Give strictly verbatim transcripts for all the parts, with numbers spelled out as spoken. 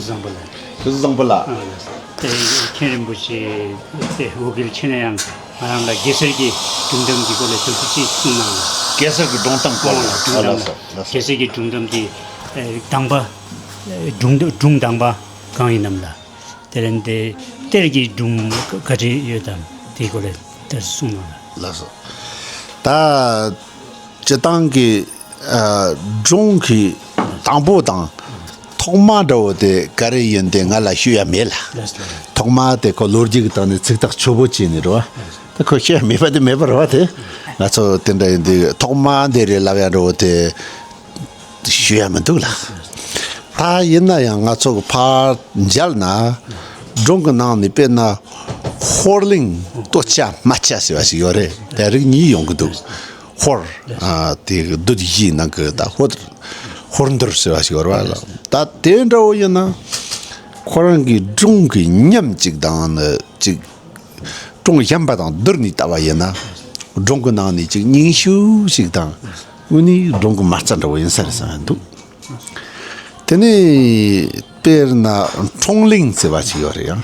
བཟང་པོ་ལགས། ཇོ་བཟང་པོ་ལགས། ཨ་ལགས། དེ་མཁན་རིན་པོ་ཆེ་དེ་འོ་སྐོལ་ཆེ་ན་ཡང་ང་རང་ལ་གེ་སར་གྱི་སྒྲུང་གཏམ་གྱི་སྐོར་ལ་ཞུ་རྒྱུ་ཅིག་གསུངས་གནང་ལགས། གེ་སར་གྱི་སྒྲུང་གཏམ་སྐོར་ལ། སྒྲུང་གཏམ་ལགས། ལགས་སོ། ལགས་སོ། གེ་སར་གྱི་སྒྲུང་གཏམ་དེ་ཨེ་དང་པ་ཨེ་སྒྲུང་སྒྲུང་དང་པ་གང་ཡིན་ནམ་ལགས། དེ་ལས་འདི་གཏེར་གྱི་སྒྲུང་ག་རེ་ཡོད་དམ་དེའི་སྐོར་ལ་དེར་གསུངས་གནང་ལགས། ལགས་སོ། ད་སྤྱིར་བཏང་གི་ཨ་སྒྲུང་གི་དང་པོ་དང་ཐོག་མ་འདྲ་བོ་དེ་ག་རེ་ཡིན་དེ་ང་ལ་ཤོད་ཡ་མེད་ལགས། ལགས་སོ། ཐོག་མ་དེ་ཁོ་ལོ་རྒྱུས་ཀྱི་སྟེང་ནས་ཚིག་ཐག་ཆོད་པོ་བྱས་ནས་རེད་བ། ད་ཁོ་ཤོད་ཡ་མེད་པ་དེ་མེད་པ་རེད་བ། དེ་ང་ཚོ་དེ་འདྲ་ཡིན་དུས་ཐོག་མ་འདི་རེད་ལབ་ཡ་འདྲ་བོ་དེ་ཞུ་ཡ་མི་འདུག་ལགས། ད་ཡིན་ན་ཡང་ང་ཚོ་གི་ཕར་མཇལ་ན་སྒྲུང་གི་ནང་ནས་དཔེར་ན་ཧོར་གླིང་སྟོད་ཆ་སྨད་ཆ་ཟེར་བ་ཞིག་ཡོད་རེད། དེ་རིགས་གཉིས་ཡོང་གི་འདུག། ཧོར་ཨ་དེ་བདུད་བཞིའི་ནང་གི་ད་ཧོར་ཧོར་འདུལ་ཟེར་བ་ཞིག་ཡོད་རེད་བ་ལགས། ད་དེ་འདྲ་བོ་ཡིན་ན་ཁོ་རང་གི་སྒྲུང་གི་ཉམས་ཅིག་དང་ནི་ཅིག་སྒྲུང་གཞན་པ་དང་བསྡུར་ནས་བལྟ་བ་ཡིན་ན། སྒྲུང་གི་ནང་ནས་ཅིག་རྙིང་ཤོས་ཤིག་དང་དངོས་གནས་སྒྲུང་གི་མ་རྩ་འདྲ་བོ་ཡིན་ས་རེད་བསམ་ཡ་འདུག། དེ་ནས་དཔེར་ན་འཁྲུངས་གླིང་ཟེར་བ་ཞིག་ཡོད་རེད་ཡང་།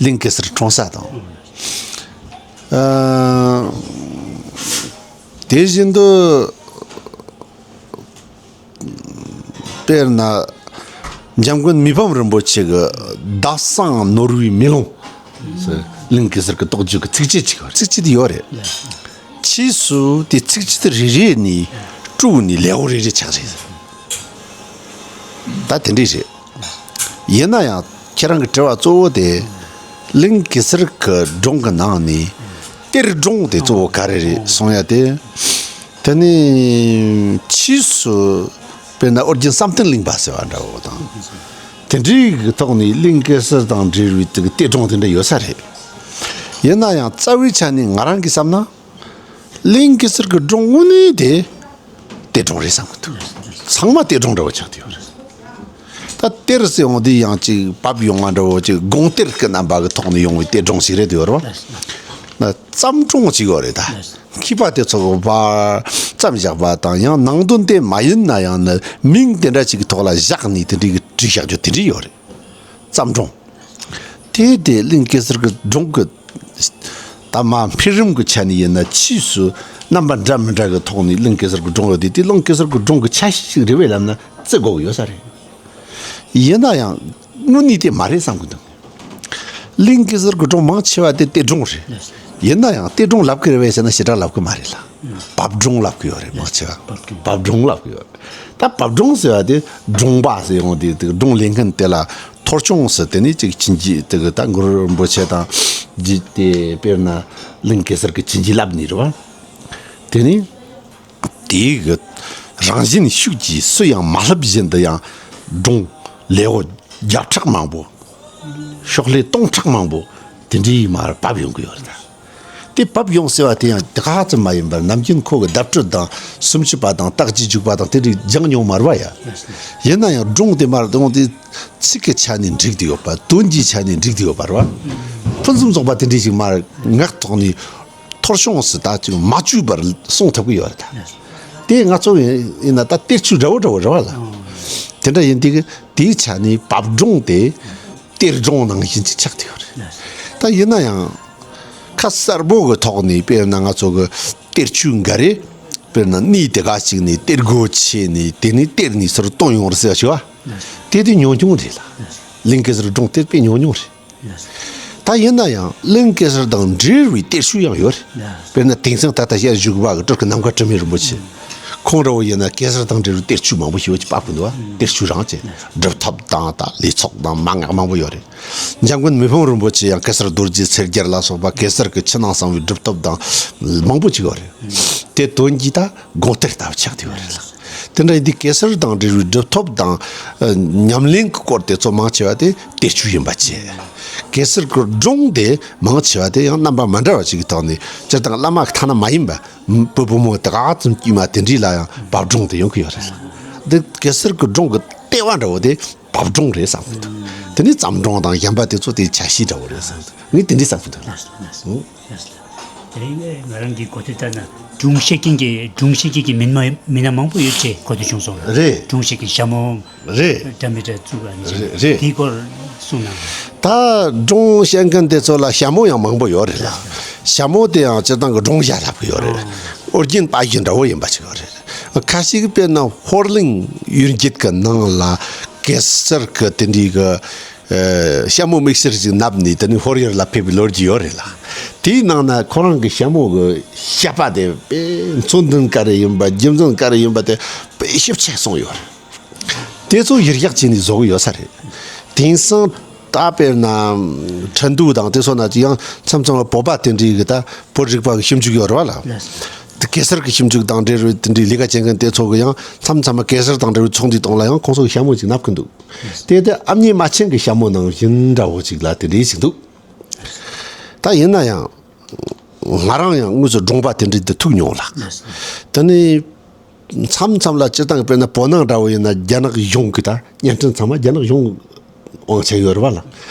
གླིང་གེ་སར་འཁྲུངས་ས་དང་། ཨ་དེ་བཞིན་དུ། དཔེར་ན། འཇམ་མགོན་མི་ཕམ་རིན་པོ་ཆེ་གི་ཟླ་གསང་ནོར་བུའི་མེ་ལོང་། གླིང་གེ་སར་གྱི་རྟོགས་བརྗོད་ཀྱི་ཚིགས་བཅད་ཅིག་ཡོད་རེད། ཚིགས་བཅད་དེ་ཡོད་རེད། ཕྱིས་སུ་དེ་ཚིགས་བཅད་རེ་རེ་ནས་དཀྲུགས་ནས་ལེའུ་རེ་རེ་ཆགས་རེད། ད་དེ་འདྲས་རེད། ཡིན་ན་ཡང་ཁྱེད་རང་གི་དྲི་བ་གཙོ་བོ་དེ། གླིང་གེ་སར་གྱི་སྒྲུང་གི་ནང་ནས་གཏེར་སྒྲུང་དེ་གཙོ་བོ་ག་རེ་རེད་གསུང་ཡ་དེ། དེ་ནི་ཕྱིས་སུ་དཔེར་ན་ཨོ་རྒྱན་བསམ་གཏན་གླིང་པ་ཟེར་བ་འདྲ་བོ་དང་། དེ་འདྲའི་གི་ཐོག་ནས་གླིང་གེ་སར་དང་འབྲེལ་བའི་དེ་གི་གཏེར་སྒྲུང་དེ་འདྲ་ཡོད་ས་རེད། ཡིན་ན་ཡང་རྩ་བའི་ཆ་ནས་ང་རང་གིས་བསམ་ན། གླིང་གེ་སར་གྱི་སྒྲུང་དངོས་གནས་དེ་གཏེར་སྒྲུང་རེད་བསམ་གི་འདུག། ཚང་མ་གཏེར་སྒྲུང་འདྲ་བོ་ཆགས་བསྡད་ཡོད་རེད། ད་གཏེར་ཟེར་ཡོང་དུས་ཡང་ཅིག་བབས་ཡོང་བ་འདྲ་བོ་ཅིག་དགོངས་གཏེར་གྱི་རྣམ་པ་གི་ཐོག་ནས་ཡོང་བའི་གཏེར་སྒྲུང་ཞིག་རེད་འདུག་རེད་བ། ན་བརྩམས་སྒྲུང་ཅིག་ཡོད་རེད་ད། མཁས་པ་དེ་ཚོ་གི་བརྩམས་བཞག་པ་དང་ཡང་ནང་དོན་དེ་མ་ཡིན་ན་ཡང་ནི་མིང་དེ་འདྲ་ཅིག་གི་ཐོག་ལ་བཞག་ནས་དེ་འདྲའི་གི་བྲིས་བཞག་རྒྱུ་དེ་འདྲའི་ཡོད་རེད། བརྩམས་སྒྲུང་། དེ་དེ་གླིང་གེ་སར་གྱི་སྒྲུང་གི་ད་མ་འཕེལ་རིམ་གྱི་ཆ་ནས་ཡིན་ན་ཕྱིས་སུ་རྣམ་པ་འདྲ་མི་འདྲ་གི་ཐོག་ནས་གླིང་གེ་སར་གྱི་སྒྲུང་ཡོད་དེ་དེ་གླིང་གེ་སར་གྱི་སྒྲུང་གི་ཆ་ཤས་ཤིག་རེད་པས་ལབ་ན་བརྩི་དགོས་ཀྱི་ཡོད་ས་རེད། ཡིན་ན་ཡང་དངོས་གནས་དེ་མ་རེད་བསམ་གྱི་འདུག། གླིང་གེ་སར་གྱི་སྒྲུང་མང་ཆེ་བ་དེ་གཏེར་སྒྲུང་རེད། ཡིན་ན་ཡང་གཏེར་སྒྲུང་ལབ་ཀྱི་རེད་པས་ཟེར་ན་ཞེ་དྲག་ལབ་ཀྱི་མ་རེད་ལ། བབས་སྒྲུང་ལབ་ཀྱི་ཡོད་རེད་མང་ཆེ་བ། བབས་སྒྲུང་ལབ་ཀྱི་ཡོད་རེད། ད་བབས་སྒྲུང་ཟེར་བ་དེ་སྒྲུང་པ་ཟེར་ཡོང་དུས་དེ་སྒྲུང་ལེན་མཁན་དེ་ལ་ཐོར་ཆུང་ཟེར། དེ་ནི་ཅིག་བྱིན་གྱིས་དེ་གི་ད་གུ་རུ་རིན་པོ་ཆེ་དང་རྗེ་དེ་དཔེར་ན་གླིང་གེ་སར་གྱི་བྱིན་གྱིས་བརླབས་ནི་རེད་བ། དེ་ནི་དེའི་གི་རང་བཞིན་ཤུགས་ཀྱིས་སུ་ཡང་མ་བསླབ་བཞིན་དུ་ཡང་སྒྲུང་ལེའུ་བརྒྱ་ཕྲག་མང་པོ། ཤོག་ལྷེ་སྟོང་ཕྲག་མང་པོ་དེ་འདྲའི་མར་བབས་ཡོང་གི་ཡོད་རེད་ད། དེ་བབས་ཡོང་ཟེར་བ་དེ་ཡང་དེ་ག་ཙམ་མ་ཡིན་པར་ནམ་རྒྱུན་ཁོ་གི་བརྡ་སྤྲོད་དང་སུམ་ཅུ་པ་དང་རྟགས་ཀྱི་འཇུག་པ་དང་དེ་འདྲའི་སྦྱངས་མྱོང་མ་རེད་བ་ཡ། ཡིན་ན་ཡང་སྒྲུང་དེ་མར་དེ་འོང་དེ་ཚིག་གི་ཆ་ནས་འགྲིག་བསྡད་ཡོད་པ། དོན་གྱི་ཆ་ནས་འགྲིག་བསྡད་ཡོད་པ་རེད་བ། ཕུན་སུམ་ཚོགས་པ་དེ་འདྲའི་ཞིག་མར་ངག་ཐོག་ནས་ཐོར་ཆུང་ཟེར་ད་ཅིག་མ་བཅོས་པར་གསུང་ཐུབ་ཀྱི་ཡོད་རེད་ད། དེ་ང་ཚོ་ཡིན་ན་ད་གཏེར་ཆོས་འདྲ་བོ་འདྲ་བོ་རེད་བ་ལ། དེ་འདྲ་ཡིན་དུས་དེའི་ཆ་ནས་བབས་སྒྲུང་དེ་གཏེར་སྒྲུང་ནང་བཞིན་ཅིག་ཆགས་བསྡད་ཡོད་རེད། ད་ཡིན་ན་ཡང་ཁ་གསལ་པོ་གི་ཐོག་ནས་དཔེར་ན་ང་ཚོ་གི་གཏེར་ཆོས་འགའ་རེ་དཔེར་ན་གནས་དེ་ག་ཅིག་ནས་གཏེར་སྒོ་ཕྱེ་ནས་དེ་ནས་གཏེར་ནས་ཚུར་བཏོན་ཡོང་རེད་ཟེར་བ་ཞིག་བ། དེ་དེ་ཉུང་ཉུང་རེད་ལ། གླིང་གེ་སར་སྒྲུང་དེ་དཔེ་ཉུང་ཉུང་རེད། ད་ཡིན་ན་ཡང་གླིང་གེ་སར་དང་འབྲེལ་བའི་གཏེར་ཆོས་ཡང་ཡོད་རེད། དཔེར་ན་དེང་སང་ད་ལྟ་ཞལ་བཞུགས་པ་གི་སྤྲུལ་སྐུ་ནམ་མཁའ་དྲི་མེད་རིན་པོ་ཆེ། ཁོང་འདྲ་བོ་ཡིན་ན་གེ་སར་དང་འབྲེལ་བའི་གཏེར་ཆོས་མང་པོ་ཞིག་ཡོད་ཅེས་པ་ཕུལ་འདུག་བ། གཏེར་ཆོས་རང་ཅེས་སྒྲུབ་ཐབས་དང་ད་ལས་ཚོགས་དང་མན་ངག་མང་པོ་ཡོད་རེད། འཇམ་མགོན་མི་ཕམ་རིན་པོ་ཆེ་ཡང་གེ་སར་རྡོ་རྗེ་ཚེ་རྒྱལ་ལ་སོགས་པ་གེ་སར་གྱི་ཕྱི་ནང་གསང་བའི་སྒྲུབ་ཐབས་དང་མང་པོ་ཅིག་ཡོད་རེད། དེ་དོན་གྱིས་ད་དགོངས་གཏེར་ལྟ་བུ་ཆགས་བསྡད་ཡོད་རེད་ལ། དེ་འདྲ་ཡིན་དུས་གེ་སར་དང་འབྲེལ་བའི་སྒྲུབ་ཐབས་དང་ཨ་ཉམས་ལེན་གྱི་སྐོར་དེ་ཚོ་མང་ཆེ་བ་དེ་གཏེར་ཆོས་ཡིན་པ་བཅས། གེ་སར་གྱི་སྒྲུང་དེ་མང་ཆེ་བ་དེ་ཡང་རྣམ་པ་མ་འདྲ་བ་ཅིག་གི་ཐོག་ནས་སྤྱིར་བཏང་བླ་མ་གི་ཐ་ན་མ་ཡིན་པ་བུ་བུ་མོ་དེ་ག་ཙམ་དཀྱུས་མ་དེ་འདྲས་ལ་ཡང་བབས་སྒྲུང་དེ་ཡོང་གི་ཡོད་རེད། འདི་གེ་སར་གྱི་སྒྲུང་གི་ལྟེ་བ་འདྲ་བོ་དེ་བབས་སྒྲུང་རེད་བསམ་གི་འདུག། དེ་ནས་བརྩམས་སྒྲུང་དང་གཞན་པ་དེ་ཚོ་དེའི་ཆ་ཤས་འདྲ་བོ་རེད་བསམ་གི་འདུག། ངས་དེ་འདྲས་བསམ་གི་འདུག་ལ། ལགས་སོ། ལགས་སོ། ཨོ། ལགས་སོ། དེ་ང་རང་གི་གོ་ཐོས་ལྟར་ན་སྒྲུང་བཤད་མཁན་གྱི་སྒྲུང་བཤད་མཁན་གྱི་མི་སྣ་མི་སྣ་མང་པོ་ཡོད་ཅེས་གོ་ཐོས་བྱུང་སོང་ལ། རེད། སྒྲུང་བཤད་མཁན་ཞྭ་མོ་རེད། འདྲ་མི་འདྲ་བཙུགས་པ་ནི་རེད་རེད། དེའི་སྐོར་གསུངས་གནང་། ད་སྒྲུང་བཤད་མཁན་དེ་ཚོ་ལ་ཞྭ་མོ་ཡང་མང་པོ་ཡོད་རེད་ལ། ཞྭ་མོ་དེ་ཡང་སྤྱིར་བཏང་གི་སྒྲུང་བཤད་ལབ་གི་ཡོད་རེད། ཨོ་རྒྱན་པ་ཞིག་འདྲ་བོ་ཡིན་པ་ཞིག་ཡོད་རེད། ཁ་ཅིག་དཔེར་ན་ཧོར་གླིང་གཡུལ་འགྱེད་ཀྱི་ནང་ལ་གེ་སར་གྱི་དེ་འདྲའི་གི་ཨ་ཞྭ་མོ་མིག་སེར་ཞིག་མནབས་ནས་དེ་ནས་ཧོར་ཡུལ་ལ་ཕེབས་པའི་ལོ་རྒྱུས་ཡོད་རེད་ལ། དེའི་ནང་ན་ཁོ་རང་གི་ཞྭ་མོ་གི་ཞགས་པ་དེ་དཔེ་མཚོན་དོན་ག་རེ་ཡིན་པ་རྒྱུ་མཚན་ག་རེ་ཡིན་པ་དེ་དཔེ་ཞིབ་ཆ་གསུངས་ཡོད་རེད། དེ་ཚོ་ཡིར་གཡག་བྱས་ནས་བཟོ་གི་ཡོད་ས་རེད། དེང་སང་ད་དཔེར་ན་ཁྲིན་ཏུའུ་དང་དེ་ཚོ་ན་ཅི་ཡང་མཚམས་མཚམས་ལ་བོད་པ་དེ་འདྲའི་གི་ད་བོད་རིག་པ་གི་ཞིབ་འཇུག་ཡོད་རེད་བ་ལ། དེ་གེ་སར་གི་ཞིབ་འཇུག་དང་འབྲེལ་བའི་དེ་འདྲའི་ལས་ཀ་བྱེད་མཁན་དེ་ཚོ་གི་ཡང་མཚམས་མཚམས་མ་གེ་སར་དང་འབྲེལ་བའི་ཚོགས་འདུའི་སྟེང་ལ་ཡང་ཁོང་ཚོ་གི་ཞྭ་མོ་ཅིག་མནབས་གི་འདུག་དེ་དེ་ཨ་མྱེས་རྨ་ཆེན་གི་ཞྭ་མོ་ནང་བཞིན་འདྲ་བོ་ཅིག་ལ་དེ་འདྲའི་ཞིག་འདུག་ད་ཡིན་ན་ཡང་ང་རང་ཡང་དངོས་སུ་སྒྲུང་པ་དེ་འདྲའི་དེ་ཐུག་མྱོང་ལ། དེ་ནི་མཚམས་མཚམས་ལ་སྤྱིར་བཏང་དཔེར་ན་བོད་ནང་འདྲ་བོ་ཡིན་ན་རྒྱ་ནག་གཞུང་གི་ད་བརྙན་འཕྲིན་ཚང་མ་རྒྱ་ནག་གཞུང་དབང་ཆ་ཡོད་རེད་བ་ལ།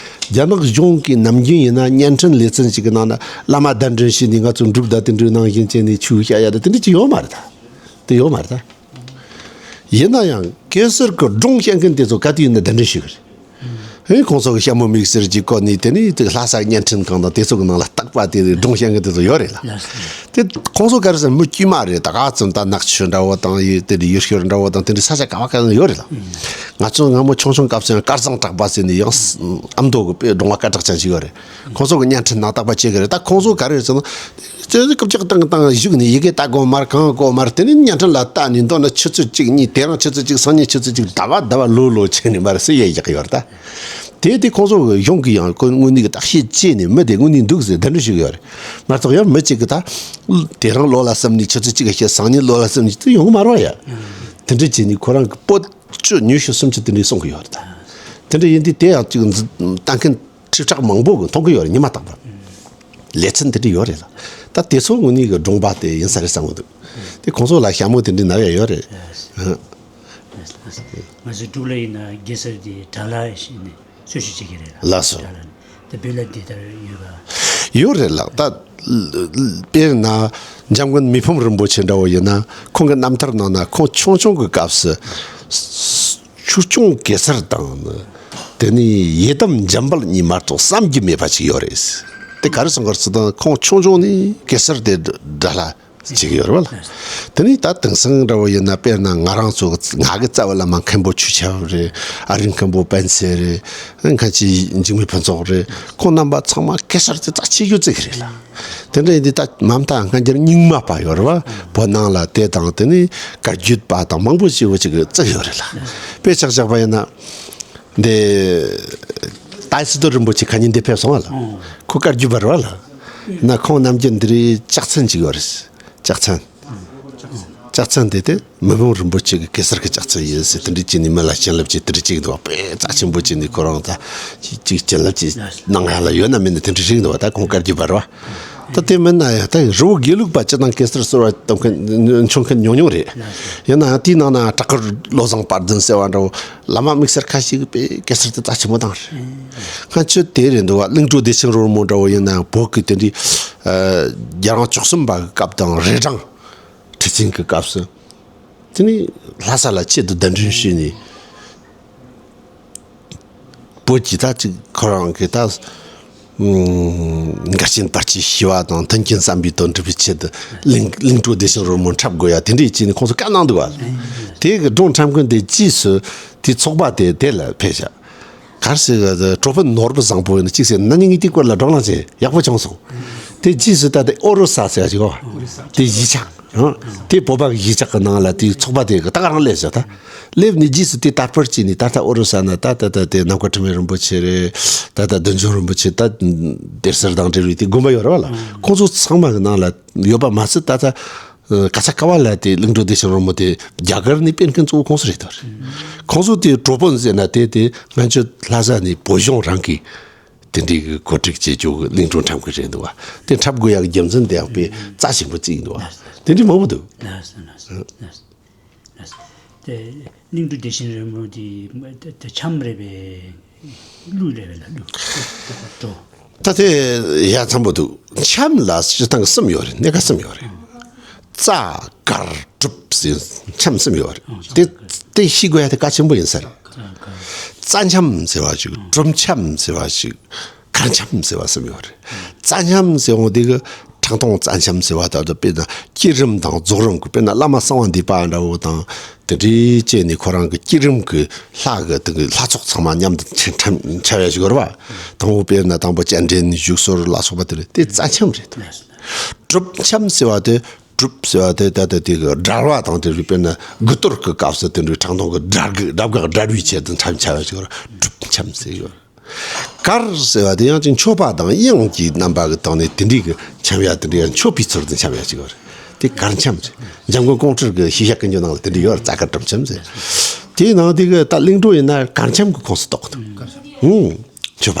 རྒྱ་ནག་གཞུང་གི་ནམ་རྒྱུན་ཡིན་ན་བརྙན་འཕྲིན་ལེ་ཚན་ཞིག་གི་ནང་ན་བླ་མ་གདན་འདྲེན་བྱས་ནས་ང་ཚོ་འབྲུག་ད་དེ་འདྲའི་ནང་བཞིན་བྱས་ནས་ཆོས་བཤད་ཡ་ད་དེ་འདྲ་ཅིག་ཡོད་མ་རེད་ད། དེ་ཡོད་མ་རེད་ད། ཡིན་ན་ཡང་གེ་སར་གི་སྒྲུང་བཤད་མཁན་དེ་ཚོ་ག་དུས་ཡིན་ན་གདན་འདྲེན་ཞུ་གི་རེད། ཨེ་ཁོང་ཚོ་གི་ཞྭ་མོ་མིག་སེར་གྱི་སྐོར་ནས་དེ་ནས་དེ་ལྷ་ས་བརྙན་འཕྲིན་ཁང་དང་དེ་ཚོ་གི་ནང་ལ་རྟག་པ་དེ་སྒྲུང་བཤད་མཁན་དེ་ཚོ་ཡོད་རེད་ལ། དེ་ཁོང་ཚོ་ག་རེ་ཟེར་མི་དཀྱུས་མ་རེད། ད་ག་ཙམ་ད་ནག་ཆུ་འདྲ་བོ་དང་ཡི་དེ་འདྲ་ཡུལ་ཤུལ་འདྲ་བོ་དང་དེ་འདྲ་ས་ཆ་ག་བ་ག་ནས་ཡོད་རེད་ལ། ང་ཚོ་སྔ་མོ་ཆུང་ཆུང་སྐབས་སུ་ཡང་དཀར་གཙང་གྲགས་པ་ཟེར་ནས་ཡང་ཨ་མདོ་གི་དཔེ་སྒྲུང་བ་སྐད་གྲགས་ཅན་ཞིག་ཡོད་རེད། ཁོང་ཚོ་གི་བརྙན་འཕྲིན་ནང་རྟག་པ་བྱེད་གི་རེད། ད་ཁོང་ཚོ་ག་རེ་ཟེར་ན། ཅེས་སྐུ་ལྕགས་བཏང་བཏང་བཞུགས་ནས་ཡི་གེ་ལྟ་དགོས་མར་གང་དགོས་མར་དེ་ནི་བརྙན་འཕྲིན་ལ་ལྟ་ནས་མདོར་ན་ཆུ་ཚོད་གཅིག་གཉིས་དེ་རང་ཆུ་ཚོད་གཅིག་སང་ཉིན་ཆུ་ཚོད་གཅིག་ཟླ་བ་ཟླ་བ་ལོ་ལོ་བྱས་ནས་མར་སུ་ཡས་རྒྱག་གི་ཡོད་རེད་ད། དེ་དེ་ཁོང་ཚོ་གི་གཞུང་གི་ཡང་ཁོ་དངོས་གནས་ཀྱི་བརྟག་དཔྱད་བྱས་ནས་མི་དེ་དངོས་གནས་འདུག་ཟེར་གདན་འདྲེན་ཞུ་གི་ཡོད་རེད། མ་གཏོགས་ཡང་མི་གཅིག་གི་ད་དེ་རང་ལོ་ལ་བསམ་ནས་ཆུ་ཚོད་གཅིག་གི་བཤད་སང་ཉིན་ལོ་ལ་བསམ་ནས་དེ་ཡོང་གི་མ་རེད་བ་ཡ། དེ་འདྲ་བྱས་ནས་ཁོ་རང་གི་པོ་བཅུ་ཉི་ཤུ་སུམ་ཅུ་དེ་འདྲས་གསུང་གི་ཡོད་རེད་ད། དེ་འདྲ་ཡིན་དུས་དེ་ཡང་གཅིག་ལྟ་མཁན། ཁྲི་ཕྲག་མང་པོ་གི་མཐོང་གི་ཡོད་རེད། ཉི་མ་རྟག་པར་ལེ་ཚན་དེ་འདྲ་ཡོད་རེད་ལ། ད་དེ་ཚོ་དངོས་གནས་ཀྱི་སྒྲུང་པ་དེ་ཡིན་ས་རེད་བསམ་གི་འདུག་དེ་ཁོང་ཚོ་ལ་ཞྭ་མོ་དེ་འདྲ་ན་ཡ་ཡོད་རེད། ང་ཚོའི་འབྲུག་ལ་ཡིན་ན་གེ་སར་དེ་དགྲ་ལྷ་ཞེས་ནས་གསོལ་ཞིག་བྱེད་ཀྱི་རེད་ལ། ལགས་སོ། དགྲ་ལྷ་ནི་དེ་བོད་ལ་འདི་ལྟར་ཡོད་པ། ཡོད་རེད་ལགས། ད་དཔེར་ན་འཇམ་མགོན་མི་ཕམ་རིན་པོ་ཆེ་འདྲ་བོ་ཡིན་ན་ཁོང་གི་རྣམ་ཐར་ནང་ན་ཁོང་ཆུང་ཆུང་གི་སྐབས་སུ། ཆོས་སྐྱོང་གེ་སར་དང་ནི། དེ་ནས་ཡི་དམ་འཇམ་དཔལ་གཉིས་མ་གཏོགས་བསམ་རྒྱུ་མེད་པ་ཅིག་ཡོད་རེད། དེ་ག་རེ་སོང་གར་སུ་དང་ཁོང་ཆུང་ཆུང་ནས་གེ་སར་དེ་དགྲ་ལྷ་ཅིག་ཡོད་རེད་བ་ལ། དེ་ནས་ད་དེང་སང་འདྲ་བོ་ཡིན་ན་དཔེར་ན་ང་རང་ཚོ་ང་གི་རྩ་བའི་བླ་མ་མཁན་པོ་ཆོས་ཆེན་རེད། ཨ་རིག་མཁན་པོ་པཎ་ཆེན་རེད། མཁན་ཆེན་འཇིགས་མེད་ཕུན་ཚོགས་རེད། ཁོང་རྣམ་པ་ཚང་མ་གེ་སར་དེ་རྩ་ཆེ་ཤོས་བརྩི་གི་རེད་ལ། དེ་འདྲ་ཡིན་དུས་ད་མ་མཐའ་སྔ་འགྱུར་རྙིང་མ་པ་ཡོད་རེད་བ། བོད་ནང་ལ་དེ་དང་དེ་ནི་བཀའ་བརྒྱུད་པ་དང་མང་པོ་ཞིག་བོད་ཅིག་བརྩི་ཡོད་རེད་ལ། དཔེ་ཆ་བཞག་པ་ཡིན་ན། འདི། ཏཱའི་སི་ཏུ་རིན་པོ་ཆེ་ཁ་ཉིན་འདི་ཕེབས་སོང་བ་ལ། ཁོ་བཀའ་བརྒྱུད་པ་རེད་བ་ལ། ན་ཁོང་རྣམས་ཀྱི་འདི་རེད་ལྕགས་ཚན་ཅིག་ཡོད་རེད། ལྕགས་ཚན། ལྕགས་ཚན་དེ་དེ་མི་ཕམ་རིན་པོ་ཆེ་གི་གེ་སར་གི་ལྕགས་ཚན་ཡིན་ཟེར་དེ་འདྲ་བྱས་ནས་མི་ལ་བྱིན་རླབས་ཅིག་དེ་འདྲ་བྱས་འདུག་བ། དཔེ་རྩ་ཆེན་པོ་བྱས་ནས་ཁོ་རང་ད་ཅིག་བྱིན་རླབས་ཅིག་གནང་ཡ་ལ་ཡོད་ན་མེད་ན་དེ་འདྲ་ཞིག་འདུག་བ། ད་ཁོང་བཀའ་བརྒྱུད་པ་རེད་བ། ད་དེ་མིན་ན་ཡང་ད་རི་བོ་དགེ་ལུགས་པ་སྤྱི་དང་གེ་སར་གསོལ་བ་བཏབ་མཁན་མཆོད་མཁན་ཉུང་ཉུང་རེད། ཡིན་ནའང་དེའི་ནང་ན་བྲག་དཀར་བློ་བཟང་དཔལ་ལྡན་ཟེར་བ་འདྲ་བོ་བླ་མ་དམིགས་བསལ་ཁ་ཤས་ཀྱིས་དཔེ་གེ་སར་དེ་རྩ་ཆེན་པོ་བཏང་རེད། ང་ཚོ་དེ་རེད་འདུག་བ། གླིང་བྲོ་བདེ་ཆེན་རོལ་མོ་འདྲ་བོ་ཡིན་ན་བོད་ཀྱི་དེ་འདྲའི་རྒྱལ་རང་བཅུ་གསུམ་པ་གི་སྐབས་དང་རི་བྲང་ཁྲི་ཆེན་གྱི་སྐབས་སུ། དེ་ནི་ལྷ་ས་ལ་ཆེད་དུ་གདན་འདྲེན་ཞུས་ནས། བོད་ཀྱི་ད་ཅིག་ཁོ་རང་གི་ད་འགལ་རྐྱེན་བར་ཆད་ཞི་བ་དང་མཐུན་རྐྱེན་བསམ་པའི་དོན་སྒྲུབ་པའི་ཆེད་དུ་གླིང་གླིང་བྲོ་བདེ་ཆེན་རོལ་མོ་འཁྲབ་དགོས་ཡ་དེ་འདྲས་བྱས་ནས་ཁོང་ཚོ་བཀའ་གནང་འདུག་བ། དེ་གི་སྒྲུང་འཁྲབ་མཁན་དེ་རྗེས་སུ་དེ་ཚོགས་པ་དེ་དེ་ལ་ཕེབས་བཞག་གར་སི་གྲོ་ཕུན་ནོར་བུ་བཟང་པོ་ཡིན་ཅིག་ཟེར་ན་ཉིན་གཉིས་དེའི་སྐོར་ལ་བགྲོ་གླེང་བྱས་ཡག་པོ་བྱུང་སོང་། དེ་རྗེས་སུ་ད་དེ་ཨོ་རོ་ས་ཟེར་ཡ་ཅིག་ཡོད་བ། དེ་གཞིས་ཆགས། ཨང་། དེ་བོད་པ་གི་གཞིས་ཆགས་ཀྱི་ནང་ལ་དེའི་ཚོགས་པ་དེ་གི་ད་ག་རང་སླེབས་ཟེར་ད། སླེབས་ནས་རྗེས་སུ་དེ་དར་སྤེལ་བྱས་ནས་ད་ལྟ་ཨོ་རོ་ས་ན་ད་ད་ད་དེ་ནམ་མཁའ་དྲི་མེད་རིན་པོ་ཆེ་རེད། ད་ལྟ་བདུད་འཇོམས་རིན་པོ་ཆེ་ད་གདན་སར་དང་འབྲེལ་བའི་དེ་དགོན་པ་ཡོད་རེད་བ་ལ། ཁོང་ཚོ་ཚང་མ་གི་ནང་ལ་ཡོད་པ་མ་ཟད་ད་ལྟ་ག་ས་ག་བ་ལ་དེ་གླིང་བྲོ་བདེ་ཆེན་རོལ་མོ་དེ་རྒྱ་གར་ནས་སྤེལ་མཁན་གཙོ་བོ་ཁོང་ཚོ་རེད་དོ། ཁོང་ཚོ་དེ་གྲོ་པོན་ཟེར་ན་དེ་དེ་ང་ཚོ་ལྷ་ས་ནས་བོད་གཞུང་རང་གི་དེ་འདྲའི་གི་གོ་སྒྲིག་བྱེད་རྒྱུ་གི་གླིང་སྒྲུང་འཁྲབ་གི་རེད་འདུག་བ། དེ་འཁྲབ་དགོས་ཡག་གི་རྒྱུ་མཚན་དེ་ཡང་དཔེ་རྩ་ཆེན་པོ་བརྩིས་འདུག་བ། དེ་འདྲའི་མང་པོ་འདུག་དེ་གླིང་སྒྲུང་བདེ་ཆེན་རོལ་མོ་དེ་དེ་འཆམ་རེད་པས། གླུ་རེད་པས་ལ་གླུ། འགྲོ། ད་དེ་ཡ་འཚམ་པོ་འདུག་འཆམ་ལ་སྤྱིར་བཏང་གི་གསུམ་ཡོད་རེད། སྣེ་ཁ་གསུམ་ཡོད་རེད། རྩ་གར་སྒྲུབ་ཟེར་འཆམ་གསུམ་ཡོད་རེད། དེ་དེ་ཤེས་དགོས་ཡ་དེ་གལ་ཆེན་པོ་ཡིན་ས་རེད། རྩ་འཆམ་ཟེར་བ་ཞིག་སྒྲུབ་འཆམ་ཟེར་བ་ཞིག་གར་འཆམ་ཟེར་བ་གསུམ་ཡོད་རེད། རྩ་འཆམ་ཟེར་འོང་དེ་གི་ཁྲག་འཐུང་རྩ་འཆམ་ཟེར་བ་ལྟར་དུ། དཔེར་ན་བསྐྱེད་རིམ་དང་རྫོགས་རིམ་གྱི། དཔེར་ན་བླ་མ་གསང་བ་འདུས་པ་འདྲ་བོ་དང་དེ་འདྲའི་བཅས་ནས་ཁོ་རང་གི་བསྐྱེད་རིམ་གྱི་ལྷ་གི་དེ་གི་ལྷ་ཚོགས་ཚང་མ་མཉམ་དུ་འཆམ་འཆམ་ཡ་ཞིག་ཡོད་རེད་བ། དང་པོ་དཔེར་ན་དང་པོ་སྤྱན་འདྲེན་བཞུགས་གསོལ་ལ་སོགས་པ་དེ་རེད། དེ་རྩ་འཆམ་རེད། སྒྲུབ་འཆམ་ཟེར་བ་དེ། སྒྲུབ་ཟེར་བ་དེ་ད་ལྟ་དེ་གི་སྒྲལ་བ་དང་དེ་རིགས། དཔེར་ན་དགུ་གཏོར་གྱི་སྐབས་སུ་དེ་འདྲའི་ཁྲག་འཐུང་གི་སྒྲ་གི་སྒྲ་བག་སྒྲ་བའི་ཆེད་དུ་འཆམ་འཆམ་ཡ་ཞིག་ཡོད་རེད། སྒྲུབ་འཆམ་ཟེར་ཡོད་རེད། གར་ཟེར་བ་དེ་ཡང་ཅིག་མཆོད་པ་དང་དབྱངས་ཀྱི་རྣམ་པ་གི་སྟེང་ནས་དེ་འདྲའི་གི་འཆམ་ཡ། དེ་འདྲའི་ཡང་མཆོད་པའི་ཚུལ་དུ་འཆམ་ཡ་ཞིག་ཡོད་རེད། དེ་གར་འཆམ་ཟེར། འཇམ་མགོན་ཀོང་སྤྲུལ་གྱི་ཤེས་བྱ་ཀུན་ཁྱབ་ནང་ལ་དེ་འདྲ་ཡོད་རེད། རྩ་གར་སྒྲུབ་འཆམ་ཟེར། དེའི་ནང་དེ་གི་ད་གླིང་བྲོ་ཡིན་ན་གར་འཆམ་གྱི་ཁོངས་སུ་གཏོགས་འདུག་ཧུམ། མཆོད་པ།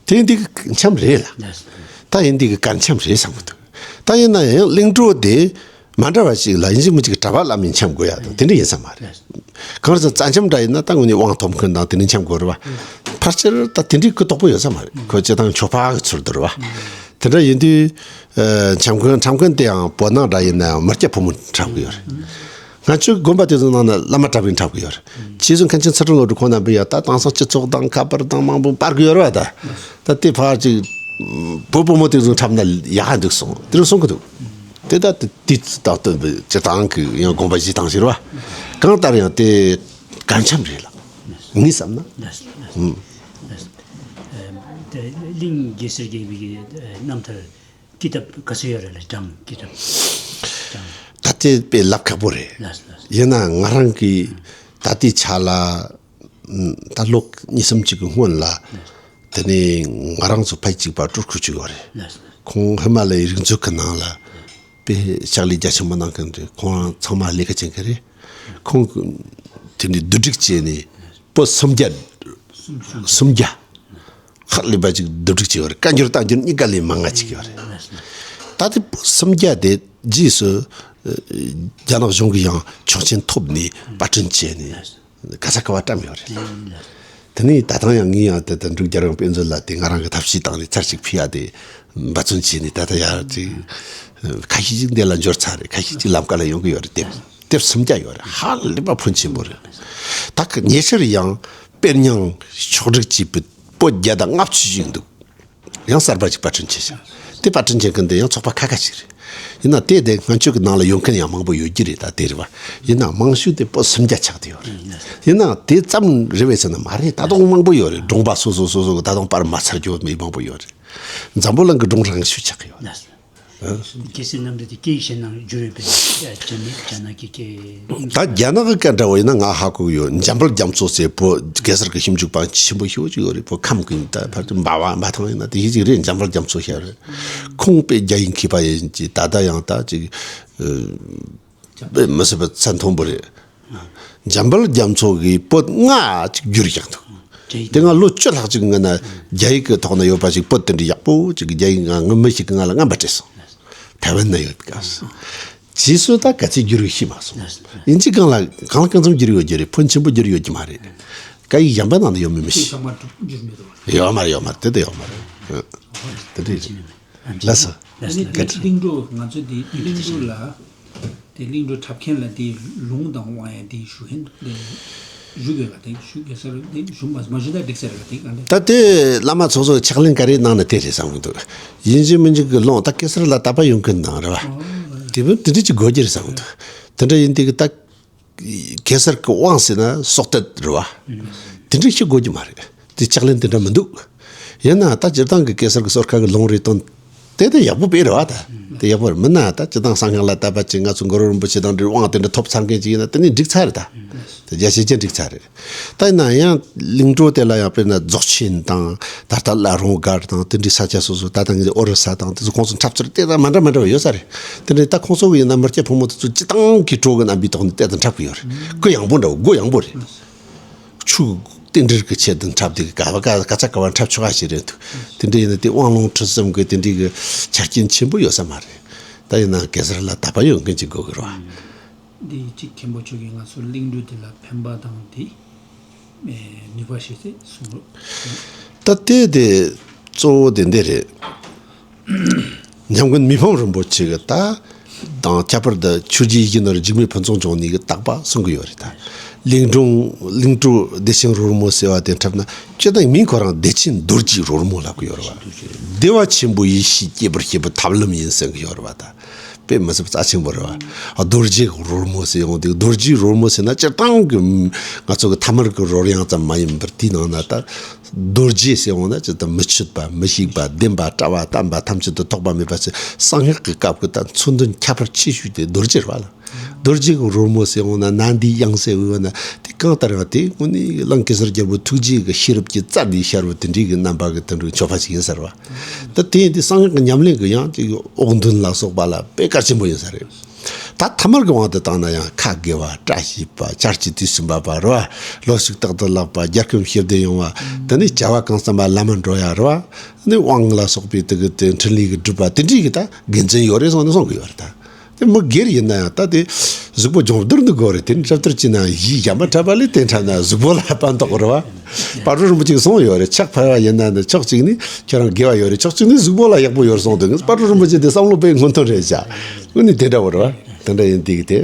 དེ་འདི་གི་འཆམ་རེད་ལ། ད་ཡིན་འདི་གི་གར་འཆམ་རེད་བསམ་གི་འདུག་ད་ཡིན་ན་ཡང་གླིང་བྲོ་དེ་མ་འདྲ་བ་ཞིག་ལ་ཡིན་གཅིག་མིན་གཅིག་གྲྭ་པ་བླ་མའི་འཆམ་དགོས་ཡ་དང་དེ་འདྲ་ཡིན་ས་མ་རེད། གང་ཟག་རྩ་འཆམ་འདྲ་ཡིན་ན་ད་དངོས་གནས་དབང་ཐོབ་མཁན་དང་དེ་འདྲ་འཆམ་དགོས་རེད་བ། ཕལ་ཆེར་ད་དེ་འདྲའི་གུ་དོག་པོ་ཡོད་ས་མ་རེད། ཁོ་སྤྱི་བཏང་མཆོད་པ་གི་ཚུལ་དུ་རེད་བ། དེ་འདྲ་ཡིན་དུས། ཨ། འཆམ་མཁན་འཁྲབ་མཁན་དེའང་བོད་ནང་འདྲ་ཡིན་ན་ཡང་མི་སྐྱ་ཕོ་མོ་འཁྲབ་གི་ཡོད་རེད། ང་ཚོའི་དགོན་པ་དེ་ཚོ་ནང་ན་བླ་མ་གྲྭ་པས་འཁྲབ་གི་ཡོད་རེད། རྗེས་སུ་མཁན་ཆེན་ཚུལ་ཁྲིམས་བློ་གྲོས་ཁོང་རྣམ་པས་ཡང་ད་དེང་སང་སྤྱི་ཚོགས་དང་ཁ་པར་དང་མང་པོ་སྤར་གི་ཡོད་རེད་བ། ད་ད་དེ་ཕར་ཅིག་བུ་བུ་མོ་དེ་ཚོ་འཁྲབ་ན་ཡག་ག་འདུག་གསུངས། དེ་རུ་གསུང་གི་འདུག་དེ་ད་དེ་དེ་དང་སྟོན་པའི་སྤྱི་བཏང་གི་ཡང་དགོངས་པ་བཞེས་སྟངས་ཤིག་རེད་བ། གང་ལྟར་ཡང་དེ་གར་འཆམ་རེད་ལ། ངས་བསམ་ན། ལགས་སོ། ལགས་སོ། ཨུམ། ལགས་སོ། ཨ། དེ་གླིང་གེ་སར་རྒྱལ་པོའི་གི་རྣམ་ཐར། ཀི་ཏབ་ག་ཚོད་ཡོད་རེད་ལ། སྦྱང་ཀི་ཏབ། སྦྱང་། ད་ལྟའི་དཔེ་ལབ་ཁག་པོ་རེད། ལགས་སོ། ལགས་སོ། ཡིན་ན་ང་རང་གིས་ད་ལྟའི་ཆ་ལ་ད་ལོ་གཉིས་གསུམ་ཅིག་གི་སྔོན་ལ། ལགས་སོ། དེ་ནས་ང་རང་ཚོ་ཕ་གཅིག་པ་སྤྲུལ་སྐུ་གཅིག་ཡོད་རེད། ལགས་སོ། ཁོང་ཧི་མ་ལ་ཡའི་རིག་མཛོད་ཀྱི་ནང་ལ་དཔེ་ཕྱག་ལས་རྒྱ་ཆེན་པོ་གནང་མཁན་དེ། ཁོང་རང་ཚང་མ་ལས་ཀ་བྱེད་མཁན་རེད། ཁོང་གིས་དེ་ནས་བསྡུ་སྒྲིག་བྱས་ནས་པོད་སུམ་བརྒྱ། སུམ་བརྒྱ། ཧ་ལས་པ་ཅིག་བསྡུ་སྒྲིག་བྱས་ཡོད་རེད། བཀའ་འགྱུར་བསྟན་འགྱུར་གཉིས་ཀ་ལས་མང་ང་ཅིག་ཡོད་རེད། ད་དེ་པོད་སུམ་བརྒྱ་དེ་རྗེས་སུ་ཨ་རྒྱ་ནག་གཞུང་གིས་ཡང་ཆོག་མཆན་ཐོབ་ནས་པར་སྐྲུན་བྱས་ནས་ག་ས་ག་བ་བཀྲམ་ཡོད་རེད། དེ་ནས་ད་ཐེངས་ཡང་ངས་ཡང་དེ་ལྟར་འབྲུག་རྒྱལ་ཡོངས་དཔེ་མཛོད་ལ་དེ་ང་རང་གི་ཐབས་ཤེས་བཏང་ནས་ཚར་གཅིག་ཕུལ་ཡ་དེ་འབད་བརྩོན་བྱས་ནས། ད་ལྟ་ཡར་ཅིག་ཁ་ཤས་ཅིག་འདི་ལ་འབྱོར་ཚར་རེད། ཁ་ཤས་ཅིག་ལམ་ཀ་ལ་ཡོང་གི་ཡོད་རེད། དེབ་དེབ་སུམ་བརྒྱ་ཡོད་རེད། ཧ་ལས་པ་ཕོན་ཆེན་པོ་རེད། ད་གི་ཉེ་ཆར་ཡང་དཔེ་རྙིང་ཕྱོགས་སྒྲིག་བྱས་པའི་པོད་བརྒྱ་དང་ལྔ་བཅུ་ཞིག་འདུག་ཡང་གསར་པ་ཅིག་པར་སྐྲུན་བྱས་ཤག་དེ་པར་སྐྲུན་བྱེད་མཁན་དེ་ཡང་ཚོགས་པ་ཁག་ཁག་ཅིག་རེད། ཡིན་ན་དེ་དེ་སྔོན་ཆད་ཀྱི་ནང་ལ་ཡོད་མཁན་ཡང་མང་པོ་ཡོད་ཀྱི་རེད། ད་དེ་རེད་བ། ཡིན་ན་མང་ཤོས་དེ་པོད་སུམ་བརྒྱ་ཆགས་བསྡད་ཡོད་རེད། ཡིན་ན་དེ་ཙམ་རེད་པས་ཟེར་ན་མ་རེད། ད་དུང་མང་པོ་ཡོད་རེད། སྒྲུང་པ་སོ་སོ་སོ་སོ་གི་ད་དུང་པར་མ་ཚར་རྒྱུ་མི་མང་པོ་ཡོད་རེད། འཛམ་བུ་གླིང་གི་སྒྲུང་རིང་ཤོས་ཆགས་ཀྱི་ཡོད་རེད། གེ་སར་རྣམ་ཐར་དེ་སྐད་ཡིག་གཞན་ནང་བསྒྱུར་ཡོད་པས་ན། རྒྱ་ནག་རྒྱ་ནག་གི་སྐད། ད་རྒྱ་ནག་གི་སྐད་འདྲ་བོ་ཡིན་ན་ང་ཧ་གོ་གི་ཡོད། འཇམ་དཔལ་རྒྱ་མཚོ་ཟེར་བོད་གེ་སར་གྱི་ཞིབ་འཇུག་པ་ཆེན་པོ་ཞེ་པོ་ཅིག་ཡོད་རེད། བོད་ཁམས་ཀྱི་ད་ཕར་འབའ་བ་འབའ་ཐང་ཡིན་ན་དེ་ཞིག་ཅིག་རེད། འཇམ་དཔལ་རྒྱ་མཚོ་ཟེར་རེད། ཁོང་དཔེ་རྒྱ་ཡིག་མཁས་པ་ཡིན་གྱི། ད་ལྟ་ཡང་ད་ཅིག་དཔེ་མི་སྲིད་པའི་ཚད་མཐོན་པོ་རེད། འཇམ་དཔལ་རྒྱ་མཚོ་གིས་པོད་ལྔ་ཅིག་བསྒྱུར་བཞག་འདུག་དེ་སྔ་ལོ་བཅུ་ལྷག་ཅིག་སྔོན་ན་རྒྱ་ཡིག་གི་ཐོག་ན་ཡོད་པ་ཞིག་པོད་དེ་འདྲ་ཡག་པོ་ཅིག་རྒྱ་ཡིག་ང་ངོ་མི་ཞིག་གིས་ང་ལ་རྔན་པ་སྤྲད་སོང་། ཐའེ་ཝན་ན་ཡོད་པའི་སྐབས་སུ། རྗེས་སུ་ད་ག་ཚོད་བསྒྱུར་ཡོད་ཤེས་མ་སོང་། ཡིན་གཅིག་གང་ལ་གང་ལ་གང་འཚམ་བསྒྱུར་ཡོད་ཀྱི་རེད། ཕོན་ཆེན་པོ་བསྒྱུར་ཡོད་ཀྱི་མ་རེད། སྐད་ཡིག་གཞན་པ་ནང་དུ་ཡོད་མིན་མི་ཤེས། ཚང་མ་བསྒྱུར་མེད་དོ། ཡོད་མ་རེད། ཡོད་མ་རེད། དེ་དེ་ཡོད་མ་རེད། དེ་འདྲ་རེད། ལགས་སོ། ལགས་སོ། ལགས་སོ། གལ་ཏེ། གླིང་བྲོ་ང་ཚོ་འདི་གླིང་བྲོ་ལ། དེ་གླིང་བྲོ་འཁྲབ་མཁན་ལ་དེ་ལུང་དང་དབང་ཡ་དེ་ཞུ་མཁན་དེ་ཞུ་དགོས་ལ། དེ་ཞུ་དགོས་ས་རེད། དེ་ཞུ་མ་མ་ཞུ་ན་འགྲིག་ས་རེད་ལ། དེ་ག་འདྲ། ད་དེ་བླ་མ་ཚོ་ཚོ་ཕྱག་ལེན་ག་རེ་གནང་ན་དེ་རེད་བསམ་གི་འདུག་ཡིན་གཅིག་མིན་གཅིག་གི་ལུང་ད་གེ་སར་ལ་དད་པ་ཡོད་མཁན་དང་རེད་བ། དེ་བོ་དེ་འདྲ་ཅིག་དགོས་ཀྱི་རེད་བསམ་གི་འདུག་དེ་འདྲ་ཡིན་དུས་ཀྱི་ད། གེ་སར་གྱི་དབང་ཟེར་ན་སྲོག་གཏད་རེད་བ། དེ་འདྲ་ཞིག་དགོས་ཀྱི་མ་རེད། དེ་ཕྱག་ལེན་དེ་འདྲ་མི་འདུག་ཡིན་ན་ད་སྤྱིར་བཏང་གི་གེ་སར་གྱི་གསོལ་ཁ་གི་ལུང་རེ་བཏོན། དེ་དེ་ཡག་པོ་དཔེ་རེད་བ། ད་དེ་ཡག་པོ་རེད། མིན་ན་ད་སྤྱིར་བཏང་གསང་སྔགས་ལ་དད་པ་ཅིག་ང་ཚོ་གུ་རུ་རིན་པོ་ཆེ་དང་འབྲེལ་དབང་དེ་འདྲ་ཐོབ་ཚར་མཁན་ཅིག་ཡིན་ན་དེ་ནི་འགྲིག་ཚར་རེད། ད་དེ་རྒྱ་ཆེ་ཆེ་འགྲིག་ཚར་རེད། ད་ཡིན་ན་ཡང་གླིང་བྲོ་དེ་ལ་ཡང་དཔེར་ན་རྫོགས་ཆེན་དང་ད་ལྟ་བླ་རུང་སྒར་དང་དེ་འདྲའི་ས་ཆ་སོ་སོ། ད་ལྟ་ངེད་ཀྱི་ཨོ་རི་ས་དང་དེ་ཚོ་ཁོང་ཚོ་འཁྲབ་ཚུལ་དེ་དང་མ་འདྲ་མ་འདྲ་བ་ཡོད་ས་རེད། དེ་འདྲའི་ད་ཁོང་ཚོ་གི་ཡིན་ན་མི་སྐྱ་ཕོ་མོ་དེ་ཚོ་སྤྱིར་བཏང་གི་བྲོ་གི་རྣམ་པའི་ཐོག་ནས་དེ་ལྟར་འཁྲབ་གི་ཡོད་རེད། གུ་ཡངས་པོ་འདྲ་བོ། གུ་ཡངས་པོ་རེད། ཆོས་རྟེན་འབྲེལ་གྱི་ཆེད་དུ་འཁྲབ་དེ་གི་ག་བ་ག་ག་ཚ་ག་བ་འཁྲབ་ཆོག་ག་ཞིག་རེད་འདུག་དེ་འདྲ་ཡིན་ན་དེ་དབང་ལུང་ཁྲིད་གསུམ་གི་དེ་འདྲའི་གི་ཆ་རྐྱེན་ཆེན་པོ་ཡོད་ས་མ་རེད། ད་ཡིན་ན་གེ་སར་ལ་དད་པ་ཡོད་མཁན་ཅིག་དགོས་གི་རེད་བ། འདི་གཅིག་མཁན་པོ་མཆོག་གིས་ང་ཚོ་གླིང་བྲོ་འདི་ལ་ཕན་པ་དང་དེ་ནུས་པ་ཞིག་ཟེར་གསུངས་རོགས། ད་ལྟའི་དེ་ གཙོ་བོ་དེ་འདི་རེད། ཉམས་མགོན་མི་ཕམ་རིན་པོ་ཆེ་གི་ད་དང་ཁྱད་པར་དུ་ཆོས་རྗེ་ཡིད་བཞིན་ནོར་བུ་འཇིགས་མེད་ཕུན་ཚོགས་འབྱུང་གནས་ཀྱི་བརྟག་པ་གསུང་གི་ཡོད་རེད་ད། གླིང་སྒྲུང་གླིང་སྒྲུང་བདེ་ཆེན་རོལ་མོ་ཟེར་བ་དེ་འཁྲབ་ན་སྤྱིར་བཏང་མིང་ཁོ་རང་བདེ་ཆེན་རྡོ་རྗེ་རོལ་མོ་ལབ་གི་ཡོད་རེད་བ། བདེ་བ་ཆེན་པོ་ཡེ་ཤེས་སྐྱེད་པར་བྱེད་པའི་ཐབས་ལམ་ཡིན་གསུང་གི་ཡོད་རེད་བ་ད། དཔེ་མི་སྲིད་རྩ་ཆེན་པོ་རེད་བ། རྡོ་རྗེ་གི་རོལ་མོ་ཟེར་ཡོང་དུས་རྡོ་རྗེའི་རོལ་མོ་ཟེར་ན་སྤྱིར་བཏང་གི་ང་ཚོ་གི་ཐ་མལ་གི་རོལ་དབྱངས་ཙམ་མ་ཡིན་པར་དེའི་ནང་ན་ད་རྡོ་རྗེ་ཟེར་ཡོང་ན་ཅི་ལྟར་མི་ཆོད་པ་མི་ཤིགས་པ་བདེན་པ་བཀྲ་བ་བརྟན་པ་ཐམས་ཅད་དུ་ཐོགས་པ་མེད་པ་ཟེར་གསང་སྔགས་ཀྱི་སྐབས་ཀྱི་ད་མཚོན་དོན་ཁྱད་པར་ཆེ་ཤོས་དེ་རྡོ་རྗེ་རེད་བ་ལ། རྡོ་རྗེ་གི་རོལ་མོ་ཟེར་ཡོང་ན་ནཱ་འདིའི་དབྱངས་གསལ་འོས་པ་ན་དེ་གང་ལྟར་ཡང་དེ་དངོས་གནས་གླིང་གེ་སར་རྒྱལ་པོའི་ཐུགས་རྗེ་གི་ཤེས་རབ་ཀྱི་རྩལ་འདི་ཤར་བ་དེ་འདྲའི་གི་རྣམ་པ་གི་དེ་འདྲའི་མཆོད་པ་ཞིག་ཡིན་ཟེར་བ། ད་དེ་ཡིན་དུས་གསང་སྔགས་ཀྱི་ཉམས་ལེན་གྱི་ཡང་ཅིག་དབུགས་འདུན་ལ་སོགས་པ་ལ་དཔེ་གལ་ཆེན་པོ་ཡིན་ས་རེད། ད་ཐ་མལ་གྱི་དབང་དུ་བཏང་ན་ཡང་ཁ་དགེ་བ་བཀྲ་ཤིས་པ་ཆར་གྱི་དུས་སུ་འབབ་པ་རེད་བ། ལོ་ཕྱུགས་རྟག་ཏུ་ལེགས་པ་རྒྱལ་ཁམས་ཞི་བདེ་ཡོང་བ། དེ་ནས་བྱ་བ་གང་བསམ་པ་ལམ་མ་འགྲོ་ཡ་རེད་བ། དེ་ནས་དབང་ལ་སོགས་པའི་དེ་གི་དེ་འཕྲིན་ལས་ཀྱི་སྒྲུབ་པ་དེ་འདྲའི་གི་ད་དགེ་མཚན་ཡོད་རེད་གསུངས་ནས་གསུང་གི་ཡོད་རེད་ད། དེ་མི་སྒེར་ཡིན་ན་ཡང་ད་དེ་གཟུགས་པོ་སྦྱོང་བརྡར་འདུག་དགོས་རེད། དེ་ནི་འཁྲབ་སྟོན་བྱས་ན་ཡིད་གཞན་པ་འཁྲབ་པ་ལས་དེ་འཁྲབ་ན་གཟུགས་པོ་ལ་ཕན་ཐོགས་རེད་བ། དཔལ་སྤྲུལ་རིན་པོ་ཆེས་གསུངས་ཡོད་རེད། ཕྱག་ཕུལ་བ་ཡིན་ན་ནི་ཕྱོགས་གཅིག་ནས་ཁྱོད་རང་དགེ་བ་ཡོད་རེད། ཕྱོགས་གཅིག་ནས་གཟུགས་པོ་ལ་ཡག་པོ་ཡོད་རེད་གསུངས་འདུག་དཔལ་སྤྲུལ་རིན་པོ་ཆེ་དེ་བསམ་བློ་དཔེ་སྔོན་ཐོན་རེད་བྱ། དངོས་གནས་དེ་འདྲ་བོ་རེད་བ། དེ་འདྲ་ཡིན་དུས་དེ་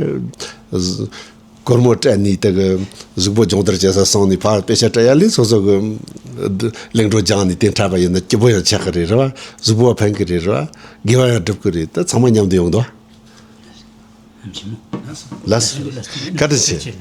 སྒོར་མོ་སྤྲད་ནས་དེ་གི་གཟུགས་པོ་སྦྱོང་བརྡར་བྱེད་ས་སོང་ནས་ཕར་དཔེ་ཆ་སྤྲད་ཡ་ལས་སོ་སོ་གི་གླིང་སྒྲུང་སྦྱངས་ནས་དེ་འཁྲབ་པ་ཡིན་ན་སྐྱིད་པོ་ཡང་ཆགས་ཀྱི་རེད་རེད་བ། གཟུགས་པོ་ཕན་གྱི་རེད་རེད་བ། དགེ་བ་ཡང་སྒྲུབ་ཀྱི་རེད། ད་ཚང་མ་མཉམ་དུ་ཡོང་འདུག་ལགས་སོ། བཀའ་དྲིན་ཆེ།